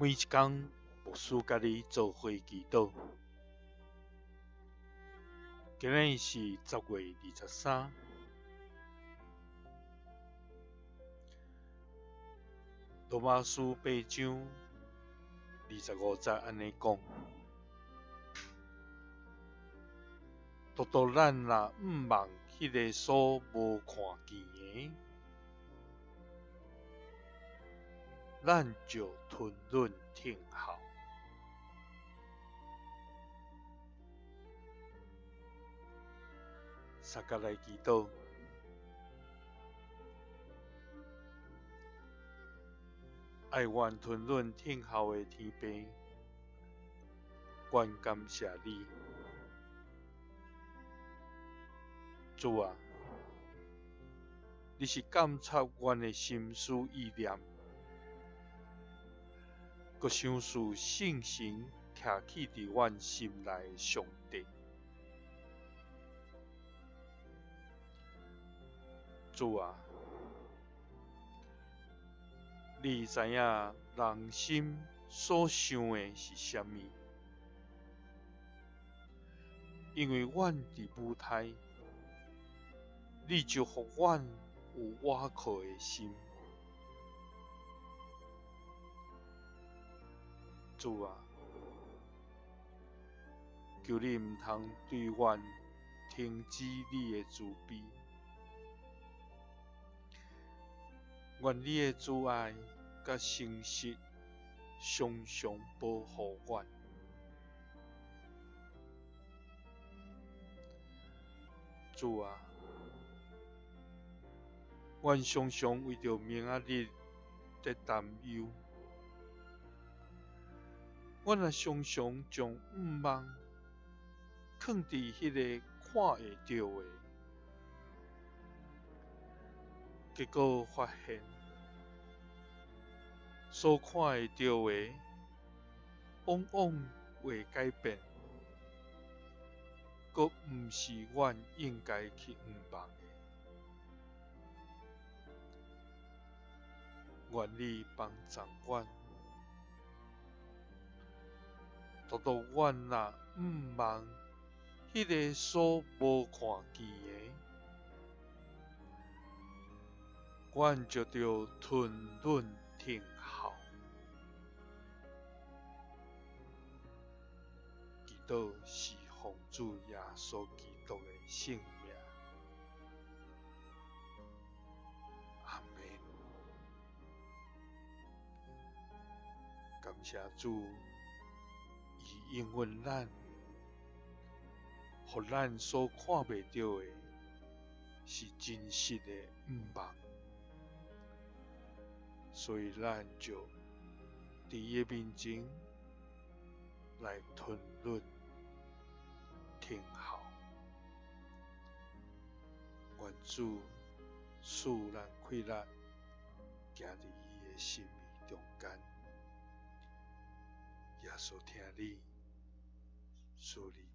每一工牧師佮你做伙祈禱。今日是10月23，羅馬書8章25節按呢講：獨獨咱若向望彼个所無看見的，咱就吞忍等候。相佮來祈禱，愛阮吞忍等候的天父，阮感謝你，主啊，你是監察阮的心思意念，閣賞賜聖神徛起佇阮心內的上帝。主啊，你知影人心所想的是啥物？因為阮佇母胎，你就予阮有倚靠的心。主啊，求你毋通對阮停止你的慈悲，願你的慈愛佮誠實常常保護阮。主啊，阮常常為著明仔日佇擔憂，阮也常常將向望囥佇彼个看會著的，結果發現所看會著的，往往會改變，閣毋是阮應該去向望的。願你幫助阮，獨獨阮若向望彼个所無看見的，阮就著吞忍等候。祈禱是奉主耶穌基督的聖名。阿們。感謝主，伊應允咱，予咱所看袂著的，是真實的向望，所以咱就佇伊的面前來吞忍等候。願主賜咱氣力，行佇伊的心意中間。耶穌疼你，賜你。